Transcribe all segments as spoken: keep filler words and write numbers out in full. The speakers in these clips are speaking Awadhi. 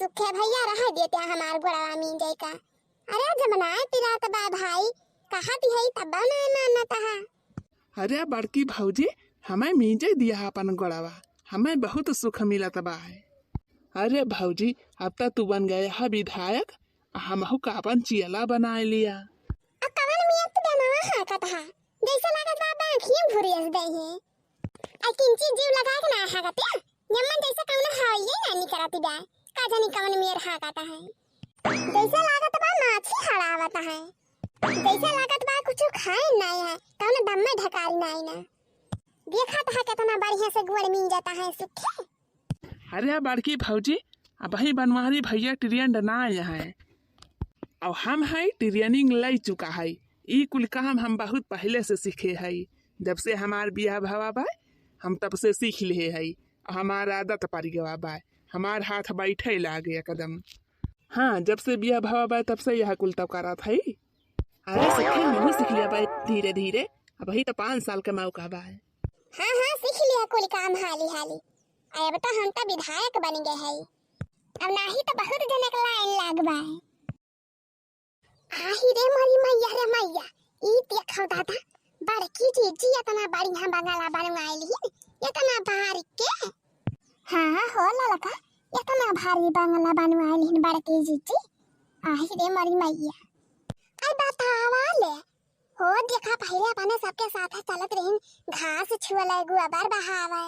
सुखे भैया रह देते हैं हमार गोड़वा मींजे का। अरे जब नाय पिरात बा भाई, कहा दिहई तब नाय मानत है। अरे बड़की भौजी, हमें मींजे दिया अपन गोड़वा, हमें बहुत सुख मिलत बा है। अरे भौजी, अब त तू बन गया है विधायक, हमहू का अपन चियला बनाए लिया। अब कवन मियत बनवा हाकत हा, जैसे लागत बा आँखियों घुरियस दे है। आ किंची जीव लगा के ना हाकत या, जम्मन जैसे कौनो हवाइये ना निकरत बा, का जानी कवन मियर हाकत है। जैसे लागत बा माछी हड़ावत है, जैसे लागत बा कुछ खाए नाई है, कौनो दम्मे ढकारी नाई ना। देखत है कितना बढ़िया से गोड़ मींजत है सुखे। अरे बड़की भौजी, अबही बनवारी भैया ट्रेंड ना आए हैं, अब हम है ट्रेनिंग ले चुका है। ई कुल काम हम बहुत पहले से सीखे है, जब से हमार बियाह भवा बा हम तब से सीख ले है। हमार आदत पड़ गवा बा, हमार हाथ बैठे लागे एकदम। हाँ, जब से बियाह भवा बा तब से यह कुल तब करत है। अरे सीखे, हमहू सीख लिया बा धीरे धीरे, अबही तो पाँच साल के मौका बा। हाँ हाँ, सीख लिया कुल काम हाली हाली। अब तो हम तो विधायक बन गए है, अब नाही तो बहुत जने के लाइन लाग बा। आही रे मोरी मैया रे मैया, ई देखो दादा, बड़की जीजी इतना बढ़िया बंगला बनवाइली, इतना बारीक के। हाँ हो ललका, इतना भारी बंगला बनवाइली बड़की जीजी। आही रे मोरी मैया। आई बतावा ले, हो देखा पहिले अपने सबके साथ चलत रहिन, घास छुअले, गोबर बहावे,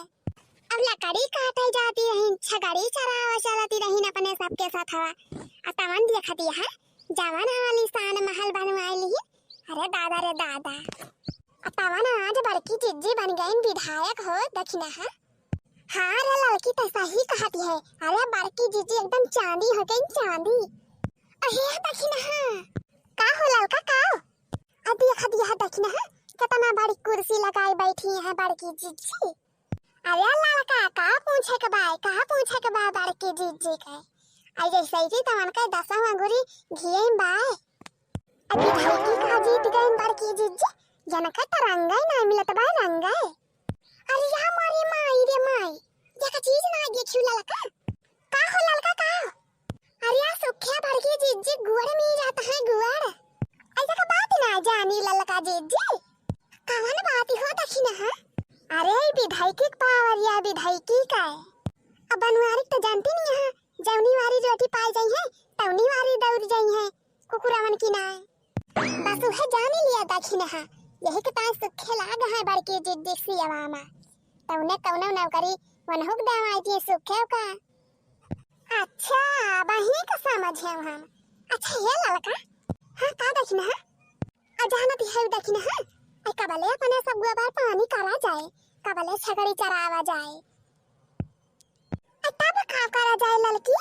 अब लकड़ी काटे जाती रहिन, छगड़ी चरावे चलती रहिन अपने सबके साथ हवा। आ तवन देखती है, जवन आलीशान महल बनवाए लिहिन। अरे दादा रे दादा, आ तवन आज बड़की जिज्जी बन गईन विधायक हो, दखिनहा। हाँ रे ललकी, तो सही कहती है। अरे बड़की जिज्जी एकदम चांदी हो गई, चांदी। अहे दखिनहा, का हो ललका, का? आ देख दिया दखिनहा, कितना बड़ी कुर्सी लगाई बैठी है बड़की जिज्जी। अरे ललका, का पूछे के बा, का पूछे के बा बड़की जिज्जी के? आई जैसे ही तवन के दसों अंगुरी घिये में बा। अभी ढलकी का जीत गई बड़की जिज्जी, जनके तो रंगे ना मिलत बा रंगे। अरे या मोरी माई रे माई, ये का चीज ना देखियो ललका। का हो ललका का? अरे या सुखिया बड़की जिज्जी गुड़ मींजत है गुड़। ऐसा का बात ना जानी ललका जिज्जी। कवन बात हो दखिनहा? अरे ई विधायकी के पावर या विधायकी का है। अब बनवारी तो जानती नहीं है, जौनी वारी रोटी पाई जाई है, तौनी वारी दौड़ जाई है। कुकुरवन की नाय। बस उहे जानी लिया दखिनहा, यही के ताई सुखे लाग है बड़की जिज्जी सियवा मा। तौने कौनो नौकरी वनहुक देवाई दिए सुखे का। अच्छा, वही का समझ है हम। अच्छा ये ललका, हाँ का दखिनहा? आ जानत है दखिनहा, आई कबले अपने सब गोबर पानी करा जाए, कबले छगड़ी चरावा जाए। आ तब का करा जाए ललकी?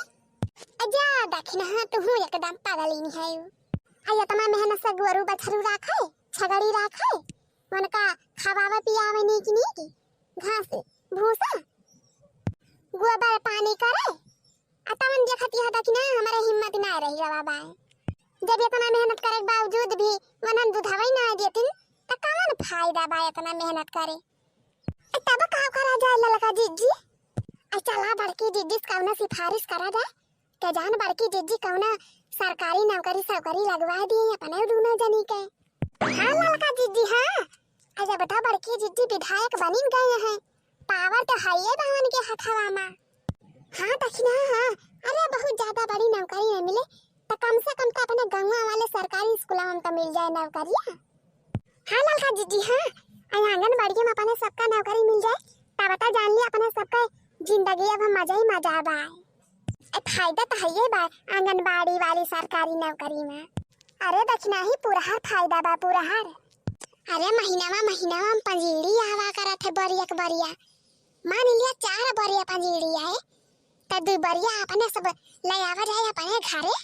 आ जा दखिनहा, तुहू एकदम पागलिन है। आ इतना मेहनत से गोरू बछरू राखे, छगड़ी राखे, उनका खवावे पियावे नीक नीक, घास भूसा, गोबर पानी करे, आ तवन देखती है दखिनहा, हमारे हिम्मत ना रही रवा बाय। जब इतना मेहनत करे के बावजूद भी वनन दुधावे ना देतिन, त कवन फायदा बा इतना मेहनत करे? ए, तब का करा जाए ललका जिज्जी? ए, चला बड़की जिज्जी से कौनो सिफारिश करा जाए। के जान बड़की जिज्जी कौनो सरकारी नौकरी सौकरी लगवा दी अपने दूनो जनी के। हाँ ललका जिज्जी, हाँ। ए, जब तो बड़की जिज्जी विधायक बनिन गए हैं, पावर तो है ये बावन के हथवा मा। हाँ दखिनहा, हाँ। अरे बहुत ज्यादा बड़ी नौकरी न मिले, तो कम से कम तो अपने गौवा वाले सरकारी स्कूल में तो मिल जाए नौकरिया। हाँ ललका जिज्जी, हाँ, आ आंगनबाड़ी में अपने सबका नौकरी मिल जाए, तब तो जान ली अपने सबका जिंदगी अब मजा ही मजा बा। ए, फायदा तो है ये बा आंगनबाड़ी वाली सरकारी नौकरी में। अरे दखिनहा ही पुरहर फायदा बा, पुरहर। अरे महीनावा महीनावा में पंजीरी आवा करत है बरिया के बरिया। मान लिया चार बरिया पंजीरी आए, त दू बरिया अपने सब ले आवा जाए अपने घरे।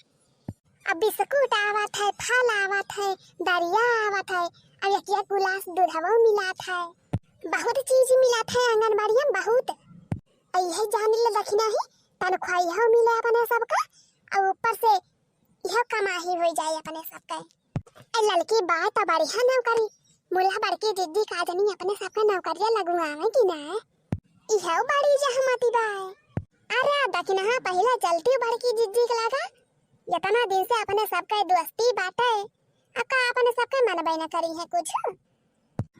अब बिस्कुट आवत है, फल आवत है, दरिया आवत है, अब एक एक गिलास दूधवो मिलात है, बहुत चीज मिलात है आंगनबाड़ी में, बहुत। अब यही जान ले दखिनहा ही तनख्वाही मिले अपने सबका, और ऊपर से यह कमाही हो जाए अपने सबके। ए ललकी बाय त बढ़िया नौकरी, मुला बड़की जिज्जी का जनी अपने सबके नौकरिया लगवावे कि ना? इहो बड़ी जहमती बाय। अरे दखिनहा दखिनहा, पहिले चलती बड़की जिज्जी के लगा। एतना दिन से अपने सबके दोस्ती बाटे, अब का अपने सबके मनबे न करिहैं कुछ?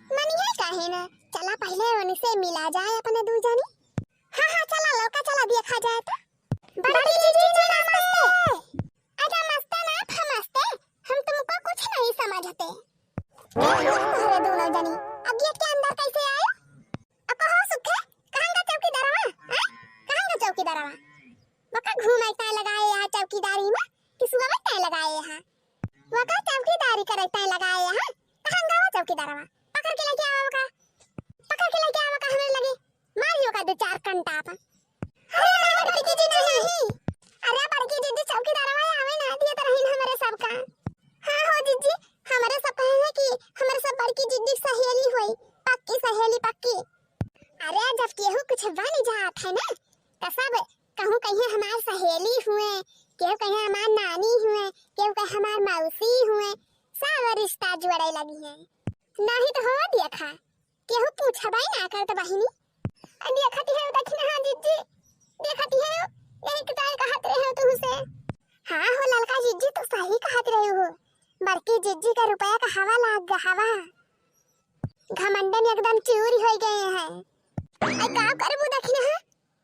मनिहैं काहे न? चला पहिले उनसे मिला जाए अपने दू जनी। हाँ, हाँ, चला ललका, चला देखा जाए तो। बड़की जिज्जी, नमस्ते। अच्छा, नमस्ते ना, नमस्ते। हम तुमको कुछ नहीं समझते। ए, तोहरे दोनों जनी, अब गेट के अंदर कैसे आए? अब कहो सुखे, कहाँ का चौकीदारवा? हैं? कहाँ का चौकीदारवा? वका घूमे ताई लगाए यहाँ चौकीदारी में, कि सुबह ताई लगाए यहाँ? वका चौकीदारी करे ताई लगाए यहाँ? कहाँ का वो चौकीदारवा? पकड़ के लेके आवा वका। पकड़ के लेके आवा वका हमरे लगे। मारियो का दो चार कंटाप। अरे, अरे, बड़की जिज्जी नहीं। अरे, बड़की जिज्जी चौकीदारवा आवे ना दिए तो रहीन हमरे सबका। हाँ हो जिज्जी, हमरे सब कहे हैं कि हमरे सब बड़की जिज्जी की सहेली होई, पक्की सहेली, पक्की। अरे, जब केहू कुछ बन जात है ना, तो सब कहूँ कहिए हमार सहेली हुए, केहू कहिए हमार नानी हुए, केहू कहे हमार मौसी हुए, सब रिश्ता जोड़े लगिहैं। नहीं तो हो देखा, केहू पूछबे ना करत बहिनी। आ देखती है, दखिनहा जिज्जी, देखती है, यही के ताई कहत रहे हो तुमसे। हाँ हो ललका जिज्जी, तू सही कहत रहे हो। बड़की जिज्जी का रुपया का हवा लाग गा हवा। घमंडन एकदम चूर हो गए हैं। आई का करबू दखिनहा?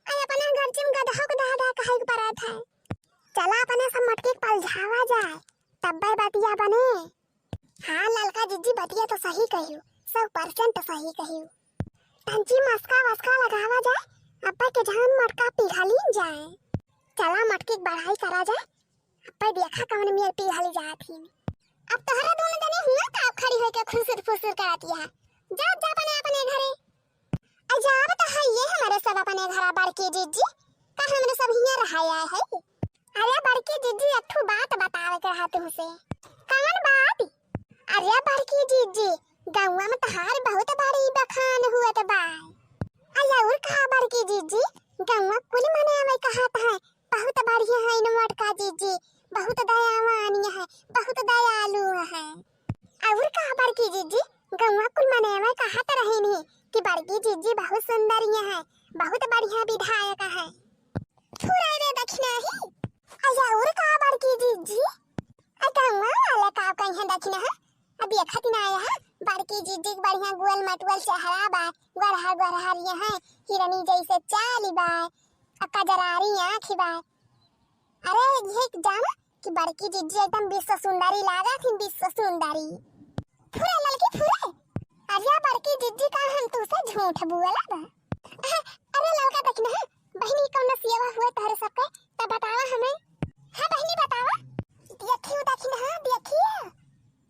आई अपना घर चिम गदहो के दादा कहे के परत है। चला अपने सब मटकी के पलझावा जाए, तब्बे बतिया बने। हाँ ललका जिज्जी, बतिया तो सही कहियो, सौ परसेंट सही कहियो। तंची मस्का वस्का लगावा जाए, अब्बे के जान मटका पिघली जाए। चला मटकी के बढ़ाई करा जाए, अब्बे देखा कौन मेर पिघली जात ही। अब तोहरा दोनों जने हुआ तो आप खड़ी होके खुसुर फुसुर करत यहाँ। जा, जा अपने, अपने घरे। अ जाब तो है ये हमरे सब अपने घरा बड़की जिज्जी, का हमरे सब हियाँ रहा आए है? अरे बड़की जिज्जी, एक ठो बात बतावे के रहा तुमसे। कौन बात? अरे बड़की जिज्जी, गौवा में तहार बहुत बड़ी बखान हुअत बा। अरे और का बड़की जिज्जी, गौवा कुल मने अवे कहत है, बहुत बढ़िया है न मोटका जिज्जी, बहुत दयावान है, बहुत दयालु है। और का बड़की जिज्जी, गौवा कुल मने अवे कहत रहीन ही कि बड़की जिज्जी बहुत सुंदर है, बहुत बढ़िया विधायक है। थुरे रे दखिनही। अया और का बड़की जिज्जी? आ गौवा वाले का कहिए दखिनहा? अब देखत ना आया है, बड़की जिज्जी के बढ़िया गोल मटोल चेहरा बा, गरहर गरहर यहाँ हिरनी जैसे चाल बा, आ कजरारी आँख बा। अरे ये जाना कि बड़की जिज्जी एकदम विश्व सुंदरी लागत ही, विश्व सुंदरी। फुरे ललकी फुरे। अरे बड़की जिज्जी का हम तुसे झूठ बोलब? अरे ललका दखिनहा, बहिनी कौनो सेवा हुए तोहरे सबके, तब बतावा हमें। हाँ बहिनी बतावा। देखियो दखिनहा, देखियो।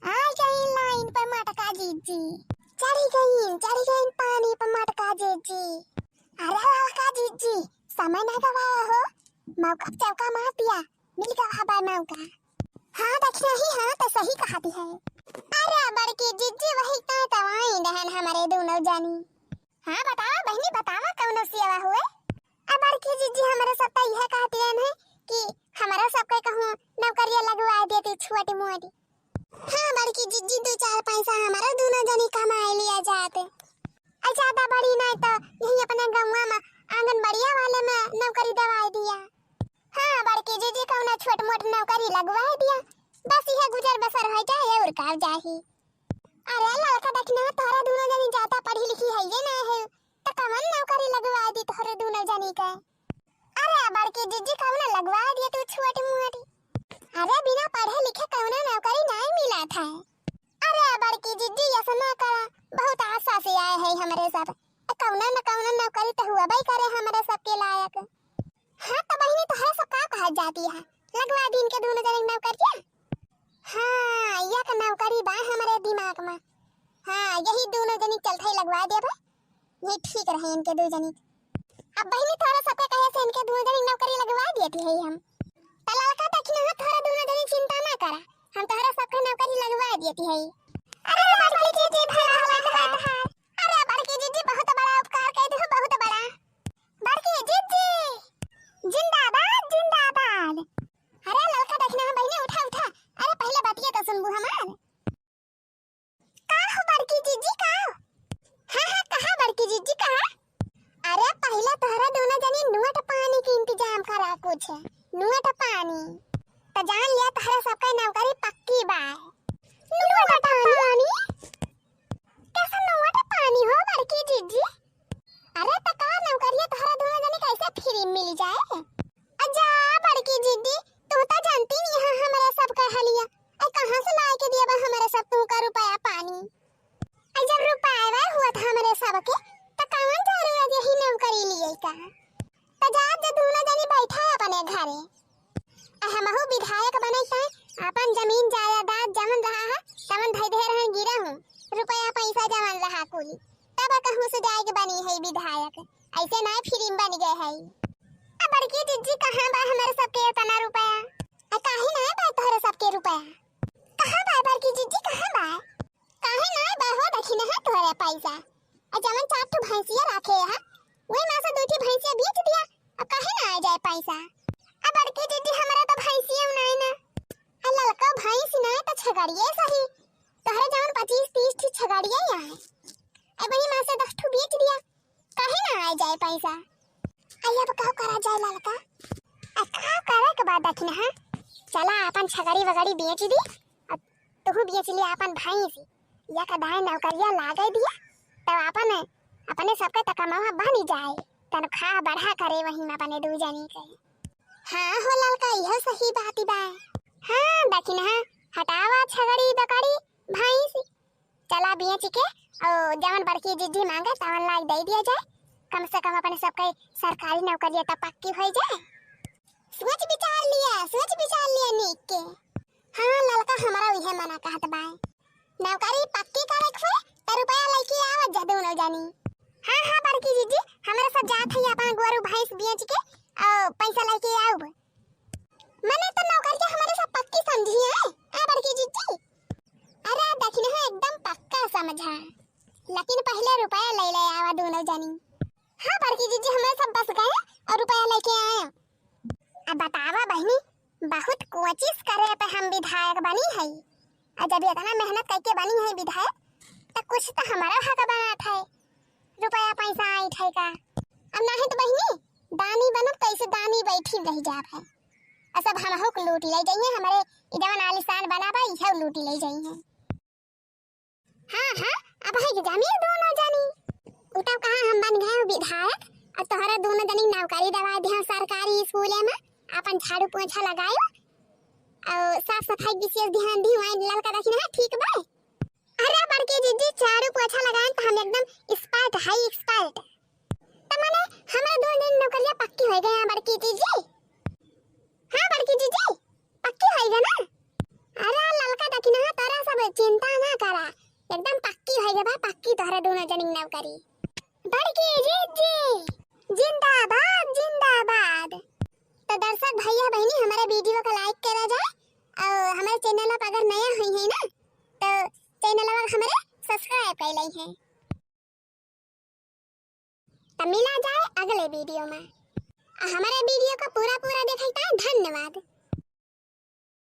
आ गई लाइन पर मटका जिज्जी। चढ़ी गई, चढ़ी गई पानी पर मटका जिज्जी। अरे ललका जिज्जी, समय ना गवावा हो, मौका पे चौका मार दिया, मिल गवा हवा मौका। हाँ दखिनही, हाँ तो सही कहती है। अरे बड़की जिज्जी वही तो दवाई दहन हमारे दोनों जानी। हाँ बतावा बहिनी बतावा कौनो सेवा हुए? आ बड़की जिज्जी हमरे सब तो यह कहती रहन है कि हमरा सबके कहूँ नौकरिया लगवा देती छोटी मोटी। हाँ बड़की जिज्जी, दो चार पैसा हमारा दोनों जनी कमाए लिया जाते। आ ज्यादा बड़ी नहीं तो यही अपने गौवा में आंगनबाड़िया वाले में नौकरी दवाई दिया। हाँ बड़की जिज्जी, कौनो छोट मोट नौकरी लगवाए दिया, बस यह गुजर बसर हो जाए और का जाही। अरे ललका दखिनहा, तोहरा दोनों जनी ज्यादा पढ़ी लिखी है ये ना है, तो कवन नौकरी लगवाए दी तोहरे दोनों जनी के? अरे बड़की जिज्जी, कौनो लगवा दिए तू छोटी मोटी। अरे बिना पढ़े लिखे कौनो नौकरी नहीं मिलत है। अरे बड़की जिज्जी, ऐसा ना करा, बहुत आशा से आए हैं हमरे सब, कौनो न कौनो नौकरी तो हुआ भाई करे हमरे सब के लायक। हाँ तो बहिनी, तोहरे सब का कहा जाती है, लगवा दी इनके दोनों जने नौकरिया। हाँ, यह तो नौकरी बा हमरे दिमाग में। हाँ, यही दोनों जनी चलते ही लगवा देबे। ये ठीक रहे इनके दो जनी। अब बहिनी तोहरा सबके कहे से इनके दो जनी नौकरी लगवा देती है हम। त ललका दखिनहा, तोहरा दोनों जनी चिंता ना करा, हम तोहरा सबके नौकरी लगवा देती है। अरे बड़की जिज्जी, भला भला भला भला। अरे बड़की जिज्जी, बहुत बड़ा उपकार कर दे, बहुत बड़ा। बड़की जिज्जी जिंदाबाद, जिंदाबाद। अरे ललका दखिनहा बहिनी, उठा उठा। अरे पहले बतिया तो सुनबू हमार। का हो बड़की जिज्जी का? हाँ, हाँ, कहा बड़की जिज्जी कहा? अरे पहले तोहरा दोनों जनी नोट पानी के इंतजाम करा अच्छा, नोट पानी। त जान लिया, तोहरे सबके नौकरी पक्की बा। नोट पानी? कैसा नोट पानी हो बड़की जिज्जी? अरे त का नौकरिया तोहरा दोनों जने कैसे फ्री मिल जाए? अजा बड़की जिज्जी, तू त जानती नहीं है हमरे सबके हलिया। ए, कहाँ से लाए के दिया बा हमरे सब तुहका रुपया पानी? ए, जब रुपया हुआ था हमरे सबके, त कौन जरूरत यही नौकरी लिए का? त जा, जा दोनों जनी बैठा है अपने घरे। आ हमहू विधायक बने के अपन जमीन जायदाद जमन रहा है, तमन धई दे रहन गिरा हूँ, रुपया पैसा जमन रहा कुली, तब कहूँ से जाए के बनी है विधायक, ऐसे ना फ्री में बन गए है। आ बड़की जिज्जी, कहाँ बा हमरे सबके इतना रुपया? आ काहे ना बा तोहरे सबके रुपया? कहाँ बा बड़की जिज्जी, कहाँ बा? काहे ना बा हो, देखी ना है तोहरे पैसा। आ जवन चार ठो भैंसिया रखे है, वही में से दो ठो भैंसिया बेच दिया, अब काहे ना आ जाए पैसा? अब बड़की जिज्जी, हमरा तो भैंसिया नहीं ना, आ ललका भैंस नहीं तो छगड़िए सही, तोहरे जवन पच्चीस तीस ठो छगड़िए आए, अब वही में से दस ठो बेच दिया, काहे ना आ जाए पैसा? आई अब का करा जाए ललका? आ का करे के बाद देखी ना, हाँ? चला अपन छगड़ी वगड़ी बेच दी, अब तुहू बेच लिया अपन भैंस, या का दाए नौकरिया लागे दिया, तब अपन, अपने सबके त कमावा बनी जाए, तनख्वाह बढ़ा करे वही में अपने दू जनी के। हाँ हो ललका, यह सही बात बा। हाँ, देखी ना, हटावा छगड़ी बकरी भैंस, चला बेच के, और जवन बड़की जिज्जी मांगे तवन लाई दे दिया जाए, कम से कम अपने सबके सरकारी नौकरिया त पक्की हो जाए। सोच विचार लिया, सोच विचार लिया नीक के। हाँ ललका, हमारा उहे मना कहत बाय। नौकरी पक्की करे के होए, त रुपया लेके आवत जा दोनों जानी। हाँ, हाँ, बड़की जिज्जी, हमरा सब जात है अपन गोरू भैंस बेच के, और पैसा लेके आउब। मने त नौकरिया हमारे सब पक्की समझी है, आ बड़की जिज्जी? अरे, देखी ना, एकदम पक्का समझा, लेकिन पहले रुपया ले ले आवा दोनों जानी। हाँ, बड़की जिज्जी, हमारे सब बस गए और रुपया लेके आए। अब बतावा बहिनी, बहुत कोशिश करे पे हम विधायक बनी है, और जब इतना मेहनत करके बनी है विधायक, तो कुछ तो हमारा हक बनत है, रुपया पैसा आई थे का। अब नहीं तो बहिनी, दानी बनब कैसे, दानी बैठी रह जाब है। और सब हमहू के लूट ले जाइए, हमारे ई जवन आलीशान बना बा, इहे लूट ले जाइए। हाँ, हाँ, अब है कि जामिए दोनों जानी। उ तब कहाँ हम बन गए विधायक, और तोहरा दोनों जनी नौकरी दवा दिया सरकारी स्कूल में, अपन झाड़ू पोछा लगायो और साफ सफाई विशेष ध्यान दी। वहीं ललका देखी ना, ठीक बा? अरे बड़की जिज्जी, झाड़ू पोछा लगाए तो हम एकदम expert है, expert। त माने हमारे दोनों जनी नौकरिया पक्की हो गए हैं बड़की जिज्जी। हाँ बड़की जिज्जी, पक्की होइगा ना? अरे ललका देखी ना, तोरा सब चिंता ना करा, एकदम पक्की होइगा बा, पक्की तोहरा दोनों जनी नौकरी। बड़की जिज्जी जिंदाबाद, जिंदाबाद। तो दर्शक भैया बहिनी, हमारे video को like करा जाए और हमारे channel पर अगर नया हुई है ना, तो channel पर हमारे subscribe कर ली है। तो मिला जाए अगले video में। आ हमारे video को पूरा पूरा देखे का धन्यवाद।